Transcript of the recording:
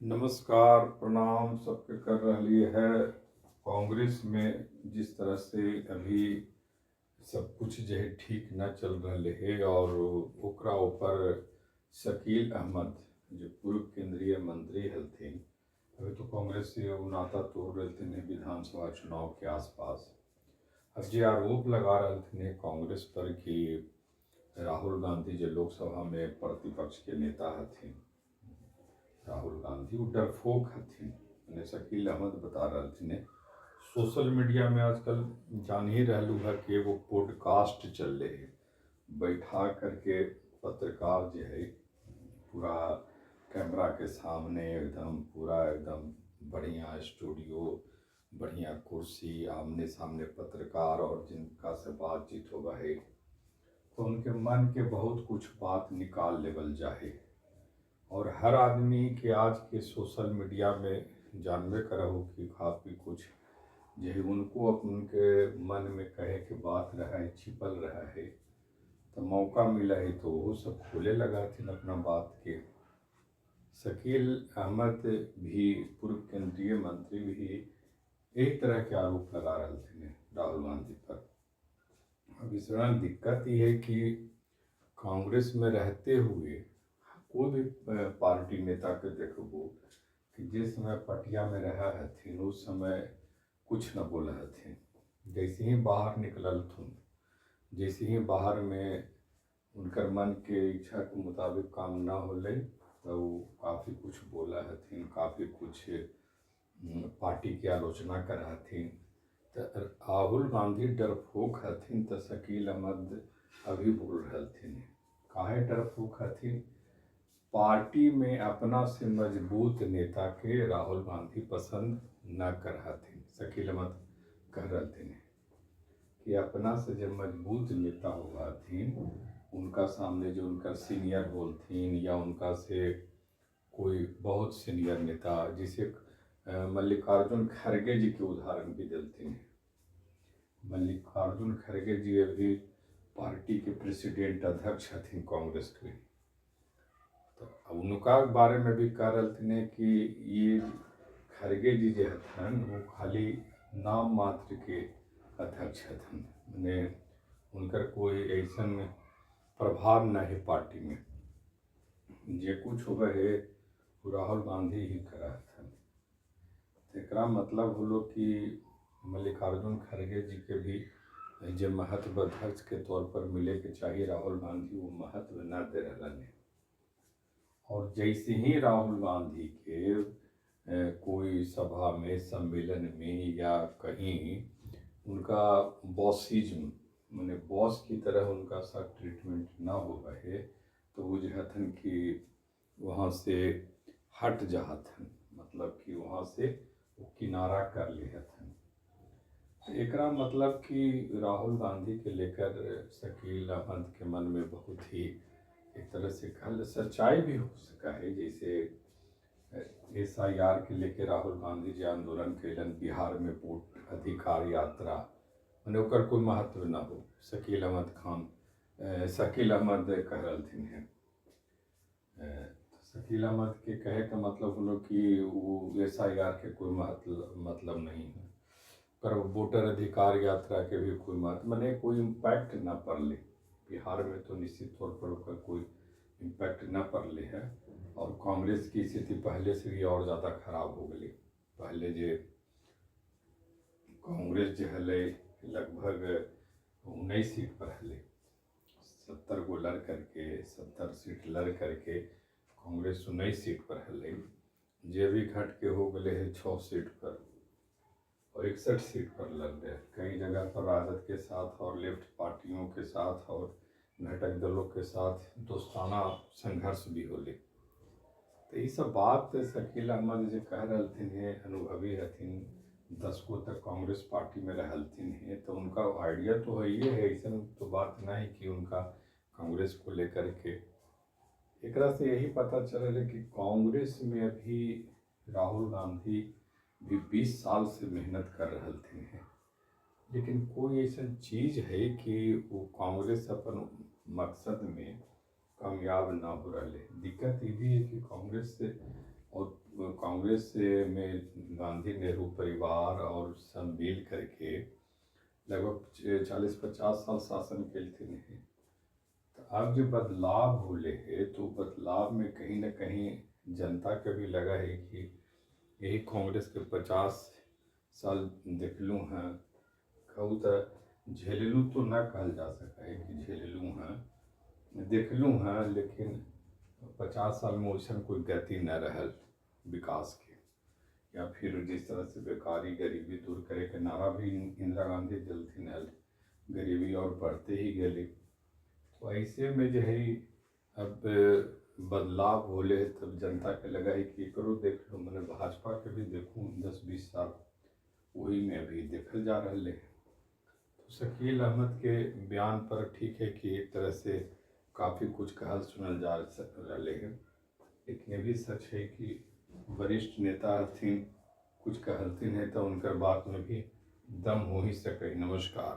नमस्कार, प्रणाम सबके कर रही है। कांग्रेस में जिस तरह से अभी सब कुछ जो है ठीक न चल रहा है और ओकरा ऊपर शकील अहमद जो पूर्व केंद्रीय मंत्री हलथिन, अभी तो कांग्रेस से वो नाता तोड़ रहे हैं विधानसभा चुनाव के आसपास। अब जो आरोप लगा रहे थे कांग्रेस पर कि राहुल गांधी जो लोकसभा में प्रतिपक्ष के नेता हथिन, राहुल गांधी वो डरफोक हथिन, मने शकील अहमद बता रहे थे। सोशल मीडिया में आजकल जान ही रहलू है कि एगो पॉडकास्ट चल रहे है, बैठा करके पत्रकार जो है पूरा कैमरा के सामने एकदम पूरा एकदम बढ़िया स्टूडियो, बढ़िया कुर्सी, आमने सामने पत्रकार और जिनका से बातचीत होगा है तो उनके मन के बहुत कुछ बात निकाल लेवल जाहे। और हर आदमी के आज के सोशल मीडिया में जानबे करहु कि काफ़ी कुछ जो है उनको उनके मन में कहे के बात रहा है, छिपल रहा है, तो मौका मिला है तो वो सब खोले लगा थी अपना बात के। शकील अहमद भी पूर्व केंद्रीय मंत्री भी एक तरह के आरोप लगा रहे थे राहुल गांधी पर। अब इसमें दिक्कत ये है कि कांग्रेस में रहते हुए कोई भी पार्टी नेता के देखबो कि जिस समय पटिया में रहा हथिन उस समय कुछ न बोला हथिन, जैसे ही बाहर निकलल थुन, जैसे ही बाहर में उनकर मन के इच्छा के मुताबिक काम न होले तो वो काफ़ी कुछ बोला हथिन, काफ़ी कुछ पार्टी के आलोचना कर हथिन। तो राहुल गांधी डरपोक हथिन तो शकील अहमद अभी बोल रहे हथिन। काहे डरपोक हथिन? पार्टी में अपना से मजबूत नेता के राहुल गांधी पसंद न कर हथिन। शकील अहमद कह रहे थे कि अपना से जब मजबूत नेता होगा हथिन, उनका सामने जो उनका सीनियर बोलथिन या उनका से कोई बहुत सीनियर नेता, जिसे मल्लिकार्जुन खड़गे जी के उदाहरण भी दिलथिन। मल्लिकार्जुन खड़गे जी अभी पार्टी के प्रेसिडेंट अध्यक्ष हथिन कांग्रेस के, तो उनका बारे में भी कह रहे थे कि ये खड़गे जी जो हथन वो खाली नाम मात्र के अध्यक्ष हथन, माने उनकर कोई ऐसा प्रभाव न है पार्टी में, जे कुछ होवे है वो राहुल गांधी ही करा हथन। एकरा मतलब होलो कि मल्लिकार्जुन खड़गे जी के भी जो महत्व अध्यक्ष के तौर पर मिले के चाहिए राहुल गांधी वो महत्व न दे रहा है। और जैसे ही राहुल गांधी के कोई सभा में, सम्मेलन में या कहीं उनका बॉसिज्म माने बॉस की तरह उनका साथ ट्रीटमेंट ना हो रहे तो वो जो हथन कि वहाँ से हट जाथन, मतलब कि वहाँ से वो किनारा कर ले हथन। तो एकरा मतलब कि राहुल गांधी के लेकर शकील अहमद के मन में बहुत ही एक तरह से कल सच्चाई भी हो सका है। जैसे SIR के लेके राहुल गांधी जी आंदोलन कैलन बिहार में वोट अधिकार यात्रा, माने ओकर कोई महत्व न हो, शकील अहमद खान शकील अहमद कह रहे हैं। शकील अहमद के कहे का मतलब होलो कि वो SIR के कोई महत्व मतलब नहीं है, पर वोटर अधिकार यात्रा के भी कोई महत्व माने कोई इम्पैक्ट न पड़ले बिहार में, तो निश्चित तौर पर ओकर कोई इम्पैक्ट न पड़ले है। और कांग्रेस की स्थिति पहले से भी और ज़्यादा खराब हो गई। पहले जे कांग्रेस जो हले लगभग 19 सीट पर हले, 70 गो लड़ करके 70 सीट लड़ करके कांग्रेस 19 सीट पर हले, जे भी घट के हो गए है 6 सीट पर और 61 सीट पर लड़ रहे। कई जगह पर राजद के साथ और लेफ्ट पार्टियों के साथ और घटक दलों के साथ दोस्ताना संघर्ष भी होले। तो ये सब बात शकील अहमद जो कह रहे हैं, अनुभवी हथिन, दशकों तक कांग्रेस पार्टी में रहलथिन हैं, तो उनका आइडिया तो है ये है, ऐसा तो बात नहीं कि उनका कांग्रेस को लेकर के। एकरा से यही पता चल रहा है कि कांग्रेस में अभी राहुल गांधी भी 20 साल से मेहनत कर रहे हैं, लेकिन कोई ऐसा चीज़ है कि वो कांग्रेस अपन मकसद में कामयाब ना हो रहा है। दिक्कत ये भी है कि कांग्रेस से और कांग्रेस में गांधी नेहरू परिवार और सब मिल करके लगभग 40-50 साल शासन केलथिन हे। तो अब जो बदलाव होले है, तो बदलाव में कहीं ना कहीं जनता के भी लगा है कि यही कांग्रेस के 50 साल देखलूँ हैं। कहू तो झेललूँ तो ना कहल जा सका है कि झेललूँ हैं, देखलूँ हैं, लेकिन 50 साल में वैसन कोई गति न रहल विकास के, या फिर जिस तरह से बेकारी गरीबी दूर करे के नारा भी इंदिरा गांधी देलथिन हल, गरीबी और बढ़ते ही गेलै। तो ऐसे में जो है, अब बदलाव होले, तब जनता के लगा है कि एकरो देख लो, मने भाजपा के भी देखूँ 10-20 साल। वही में अभी देखल जा रहा है। तो शकील अहमद के बयान पर ठीक है कि एक तरह से काफ़ी कुछ कहल सुनल जा रहे है, लेकिन ये भी सच है कि वरिष्ठ नेता हथिन, कुछ कहलथिन है तो उनकर बात में भी दम हो ही सके। नमस्कार।